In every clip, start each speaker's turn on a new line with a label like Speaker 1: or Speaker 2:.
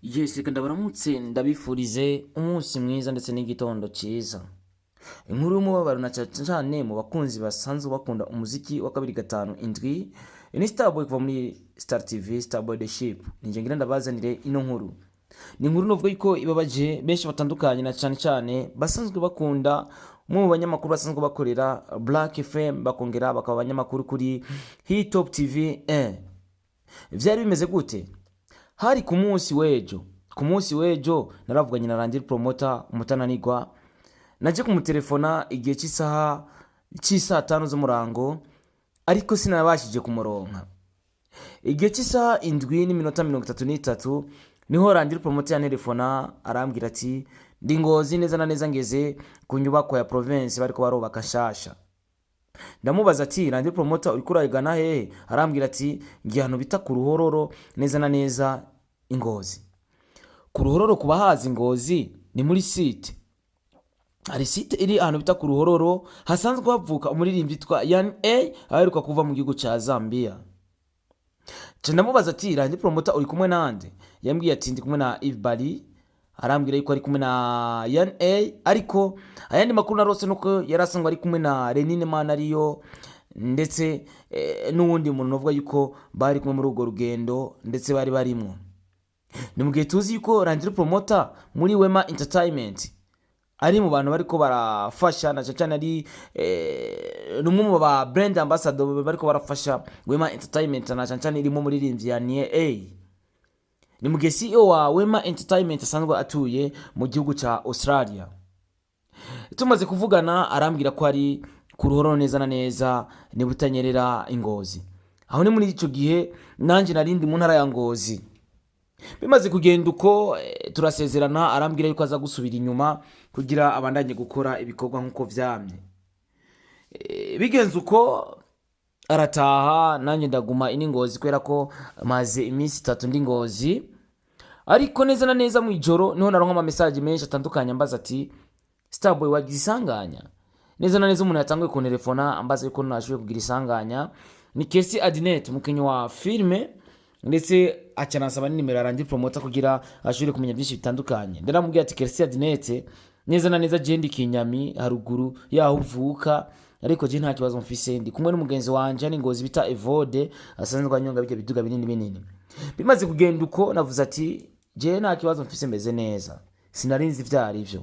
Speaker 1: Yes, reka ndabaramutse, ndabifurize umunsi mwiza ndetse n'igitondo cyiza. Inkuru y'umubabaro na cyane cyane mu bakunzi basanzwe bakunda umuziki wa 257 ni Starboy kuva muri Star TV, Starboy the Ship. Ninjye ngira ndabazanire ino nkuru. Ni inkuru novuga yuko ibabaje benshi batandukanye, na cyane cyane basanzwe bakunda umwe mu banyamakuru basanzwe bakorera Black FM, bakongera bakaba abanyamakuru kuri Hitop TV 1. Vyari bimeze gute? Hari ku munsi w'ejo. Ku munsi w'ejo naravuganye na Landry Promoter umutananirwa. Naje kumutelefona igihe cy'isaha cy'isaa 5 z'umurango, ariko sinabashije kumuronka. Igihe cy'isaha 7:33 niho Landry Promoter yantelefona, arambwira ati: "Ndi Ngozi neza na neza, ngeze ku nyubako ya province bariko barubaka nshasha." Ndamubaza ati: "Landry Promoter, uriko urayigana hehe?" Arambwira ati: "Ngiye ahantu bita ku Ruhororo neza na neza i Ngozi." Ku Ruhororo, ku bahazi Ngozi, ni muri site. Hari site iri ahantu bita ku Ruhororo, hasanzwe havuka umuririmbyi yitwa Yan A, aheruka kuva mu gihugu ca Zambia. Nca ndamubaza ati: "Landry Promoter, uri kumwe nande?" Yambwiye ati: "Ndi kumwe na Yves Bali." Arambwira yuko ari kumwe na Yan A, ariko ayandi makuru narose nuko yari asanzwe ari kumwe na Renine Manariyo ndetse n'uwundi muntu navuga yuko bari kumwe muri urwo rugendo ndetse bari barimwo. Ni mu gihe tuzi yuko Landry Promoter muri Wema Entertainment ari mu bantu bariko barafasha, na cyane cyane ari numwe mu ba brand ambassador bariko barafasha Wema Entertainment, na cyane cyane irimo umuririmbyi Yanie A. Ni mu gihe CEO wa Wema Entertainment asanzwe atuye mu gihugu ca Australia. Tumaze kuvugana, arambwira ko ari ku Ruhororo neza na neza ni Butanyerera i Ngozi. Aho ni muri ico gihe nanje narindi mu ntara ya Ngozi. Bimaze kugenda uko, turasezerana, arambwira yuko aza gusubira inyuma kugira abandanye gukora ibikorwa nk'uko vyamye. Bigenze uko, arataha, nanjye ndaguma ini Ngozi kubera ko maze iminsi 3 ndi Ngozi. Ariko neza na neza mu ijoro niho naronka ama message menshi atandukanye ambaza ati: "Starboy, wagize isanganya?" Neza na neza umuntu yatanguye kuntelefona ambaza yuko nashoboye kugira isanganya ni Kesi Adinet, umukinnyi wa filme, ndetse acanansaba n'inimero ya Landry Promoter kugira ashobore kumenya byinshi bitandukanye. Ndaramubwira ati: "Kesi Adinet, neza na neza je ndi Kinyami, haruguru yaho uvuka, ariko je nta kibazo mfise, ndi kumwe n'umugenzi wanje ni Ngozi bita Evode, asanzwe anyonga bijya biduga binini binini." Bimaze kugenda uko, navuze ati: "Je nta kibazo mfise, meze neza." Sinarinzi ivyo ari vyo.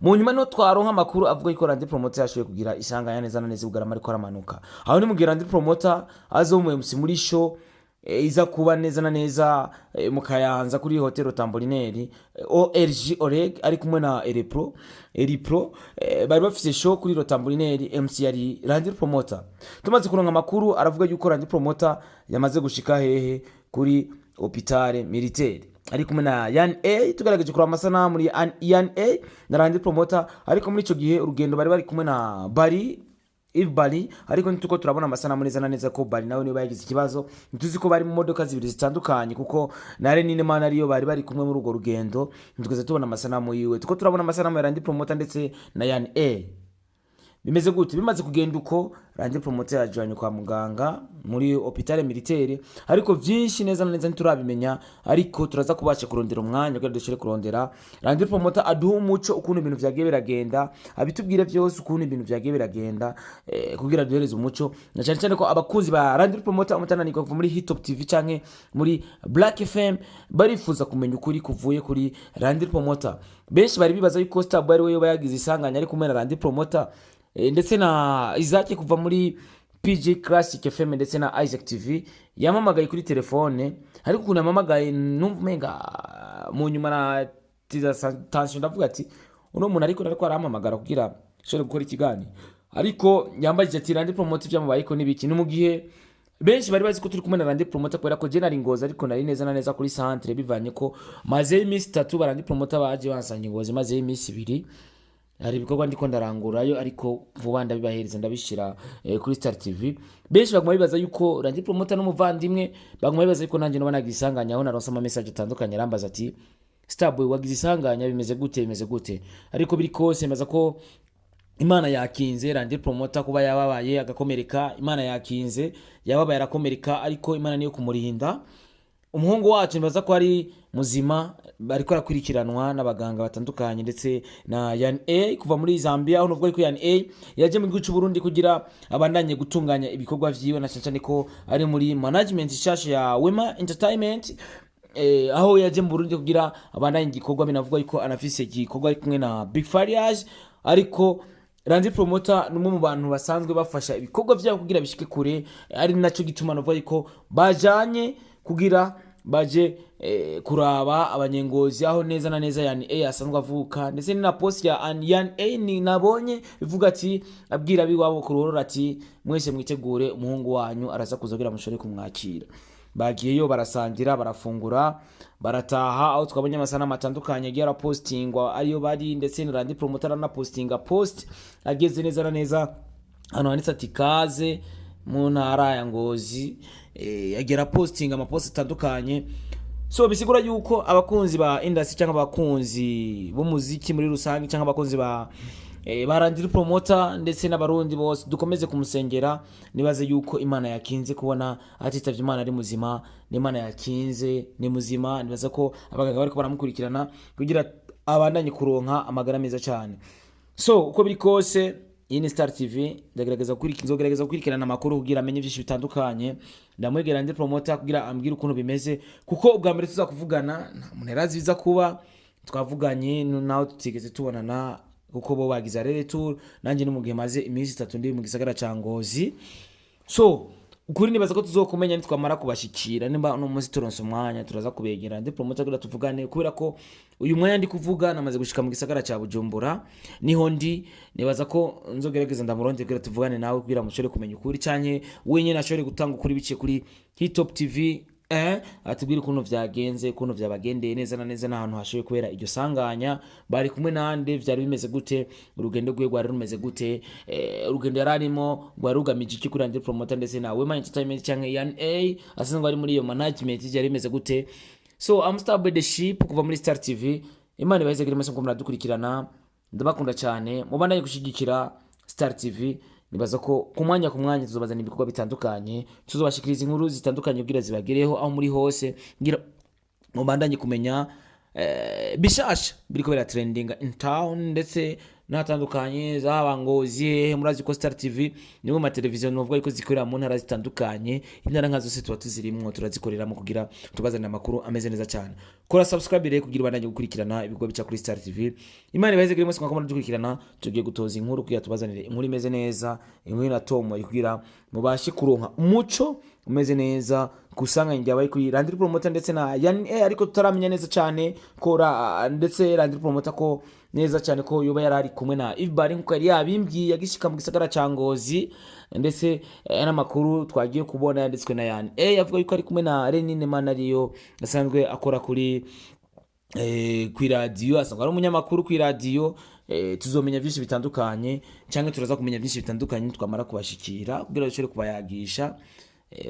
Speaker 1: Mu nyuma niho twaronka amakuru avuga yuko Landry Promoter yashoboye kugira isanganya neza na neza Bugarama, ariko aramanuka. Aho ni mugihe Landry Promoter aza mu MC muri show iza kuba neza na neza mu Kayanza kuri Hotel Tambolineri, ORG Oreg, ari kumwe na Erepro Eripro. Bari bafise show kuri Tambolineri, MC yari Landry Promoter. Tumaze kuronka amakuru, aravuga yuko Landry Promoter yamaze gushika hehe? Kuri Hôpital Militaire, ari kumwe na Yan A. Tugaragaje kuraba amasanamu muri Yan A na Landry Promoter, ariko muri ico gihe urugendo bari bari kumwe na Bari Yves Bali, ariko ntituko turabona amasanamu neza na neza ko Bali nawe niba yagize ikibazo. Ntituzi ko bari mu modoka zibiri zitandukanye, kuko na Renine Mana ariyo bari bari kumwe muri urwo rugendo, ntitweze tubona amasanamu yiwe. Tuko turabona amasanamu ya Landry Promoter ndetse na Yan A. Bimeze gute? Bimaze kugenda uko, Landry Promoter yajanye kwa muganga muri Hôpital Militaire, ariko vyinshi neza na neza ntiturabimenya. Ariko turaza kubasha kurondera umwanya kugira dushobore kurondera Landry Promoter, aduhe umuco ukuntu ibintu vyagiye biragenda, abitubwire vyose ukuntu ibintu vyagiye biragenda, kugira duhereze umuco, na cyane cyane ko abakunzi ba Landry Promoter umutananirwa kuva muri Hitop TV canke muri Black FM barifuza kumenya ukuri kuvuye kuri Landry Promoter. Benshi bari bibaza yuko Starboy ari we yoba yagize isanganya ari kumwe na Landry Promoter, ndetse na Isaac kuva muri PG Classic FM ndetse na Isaac TV. Yamamagaye kuri telefone, ariko ukuntu yamamagaye numva umenga mu nyuma na tiza tension. Ndavuga ati: "Uno muntu ariko arampamagara kugira ashobore gukora ikiganiro." Ariko yambajije ati: "Landry Promoter byamubayeko n'ibiki?" Ni mu gihe benshi bari bazi ko turi kumwe na Landry Promoter, kubera ko je nari Ngozi, ariko nari neza na neza kuri centre, bivanye ko mazeyo iminsi 3. Ba Landry Promoter baje bansanga Ngozi, mazeyo iminsi 2, hari ibikorwa ndiko ndarangurayo, ariko vuba ndabibahereza, ndabishira kuri Star TV. Benshi baguma bibaza yuko Landry Promoter n'umuvandimwe, baguma bibaza yuko nanjye noba nagize isanganya. Aho naronse ama message atandukanye arambaza ati: "Starboy, wagize isanganya? Bimeze gute? Bimeze gute?" Ariko biri kose mbaza ko Imana yakinze. Landry Promoter kuba yababaye agakomereka, Imana yakinze. Yababaye arakomereka, ariko Imana niyo kumurinda. Umuhungu wacu nibaza ko ari muzima, ariko arakurikiranwa n'abaganga batandukanye ndetse na Yan A kuva muri Zambia, aho nuvuga ko Yan A yaje mu gihugu cy'u Burundi kugira abandanye gutunganya ibikorwa vyiwe, na cyane ko ari muri management nshasha ya Wema Entertainment, aho yaje mu Burundi kugira abandanye igikorwa. Binavuga yuko anafise igikorwa ari kumwe na Big Farious, ariko Landry Promoter ni umwe mu bantu basanzwe bafasha ibikorwa vyabo kugira bishike kure, ari naco gituma navuga yuko bajanye kugira baje kuraba abanyengozi, aho neza na neza Yani A asanzwe avuka. Ndetse ni na post ya Yan A ni nabonye ivuga ati, abwira abiwabo ku Ruhororo ati: "Mwese mwitegure, umuhungu wanyu araza kuza kugira mushobore kumwakira." Bagiyeyo, barasangira, barafungura, barataha, aho twabonye amasanamu atandukanye agiye arapostingwa ariyo bari, ndetse na Landry Promoter aranapostinga post ageze neza na neza hano handitse ati: "Kaze mu ntara ya Ngozi." Agera postinga amapost atandukanye. So bisigura yuko abakunzi ba industry cyangwa abakunzi b'umuziki muri rusange cyangwa abakunzi ba Landry Promoter ndetse n'Abarundi bose dukomeze kumusengera. Nibaze yuko Imana yakinze kubona atitavye Imana ari muzima, n'Imana yakinze ni muzima. Nibaza ko abaganga bariko baramukurikirana kugira abandanye kuronka amagara meza cyane. So uko biri kose, iyi ni Star TV. Ndagerageza gukurikira, nzogerageza gukurikirana amakuru kugira amenye byinshi bitandukanye. Ndamwegera Landry Promoter kugira ambwire ukuntu bimeze, kuko ubwa mbere tuza kuvugana nta muntu yarazi biza kuba. Twavuganye naho tutigeze tubonana, kuko bo bagize aller-retour, nanjye ni mu gihe maze iminsi 3 ndi mu gisagara ca Ngozi. So ukuri nibaza ko tuzokumenya nitwamara kubashikira. Nimba uno munsi turonse umwanya, turaza kubegera Landry Promoter kugira tuvugane, kubera ko uyu mwanya ndi kuvuga namaze gushika mu gisagara ca Bujumbura, niho ndi. Nibaza ko nzogerageza ndamuronde kugira tuvugane nawe, kugira mushobore kumenya ukuri, canke wenyene ashobore gutanga ukuri biciye kuri Hitop TV, atubwire ukuntu vyagenze, ukuntu vyabagendeye neza na neza, n'ahantu hashoboye kubera iryo sanganya, bari kumwe nande, vyari bimeze gute, urugendo rwiwe rwari rumeze gute, urugendo yari arimo rwari rugamije iki kuri Landry Promoter ndetse na Wema Entertainment canke Yan A asanzwe ari muri iyo management, vyari bimeze gute. So I'm Star by the Ship kuva muri Star TV. Imana ibahezagire mwese muko muradukurikirana. Ndabakunda cyane, mubandanye gushigikira Star TV. Nibaza ko ku mwanya ku mwanya tuzobazana ibikorwa bitandukanye, tuzobashikiriza inkuru zitandukanye kugira zibagereho aho muri hose, ngira mubandanye kumenya bishasha biriko bira trending in town ndetse n'ahatandukanye, zaba Ngozi, hehe. Murazi ko Star TV nimwe mu mateleviziyo novuga yuko zikorera mu ntara zitandukanye. Intara nka zose tuba tuzirimwo, turazikoreramo kugira tubazanire amakuru ameze neza cyane. Kora subscribe rero kugira ubandanye gukurikirana ibikorwa bica kuri Star TV. Imana ibaheze mwese mwako muradukurikirana. Tugiye gutoza inkuru kugira tubazanire inkuru imeze neza, inkuru inatomoye, kugira mubashe kuronka umuco umeze neza kusanga ryabaye kuri Landry Promoter ndetse na Yan A, ariko tutaramenya neza cyane ko ndetse Landry Promoter ko neza cyane ko yoba yari ari kumwe na Yves nkuko yari yabimbwiye agishika mu gisagara ca Ngozi. Ndetse n'amakuru twagiye kubona yanditswe na Yan A avuga yuko ari kumwe na Renine Manariyo asanzwe akora kuri kw'iradiyo, asanzwe ari umunyamakuru kw'iradiyo. Tuzomenya byinshi bitandukanye cyangwa turaza kumenya byinshi bitandukanye twamara kubashikira kugira dushobore kubayagisha.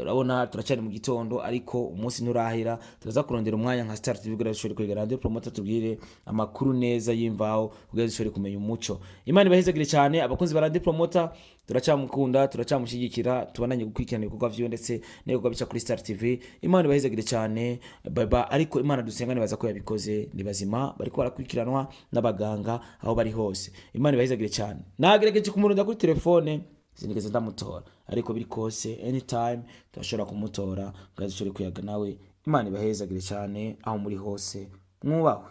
Speaker 1: Urabona turacyari mu gitondo, ariko umunsi nturahera. Turaza kurondera umwanya nka Star TV kugira dushobore kwegera Landry Promoter, tubwire amakuru neza y'imvaho kugira dushobore kumenya umuco. Imana ibahezagire cyane abakunzi ba Landry Promoter. Turacyamukunda, turacyamushyigikira, tubandanye gukurikirana ibikorwa vyiwe ndetse n'ibikorwa bica kuri Star TV. Imana ibahezagire cyane. Bye bye. Ariko Imana dusenga nibaza ko yabikoze, ni bazima, bariko barakurikiranwa n'abaganga aho bari hose. Imana ibahezagire cyane. Nagerageje kumurunda kuri telefone, sinigeze ndamutora, ariko biri kose anytime turashobora kumutora ngo dushobore kuyaga nawe. Imana ibahezagire cyane aho muri hose, mwubahwe.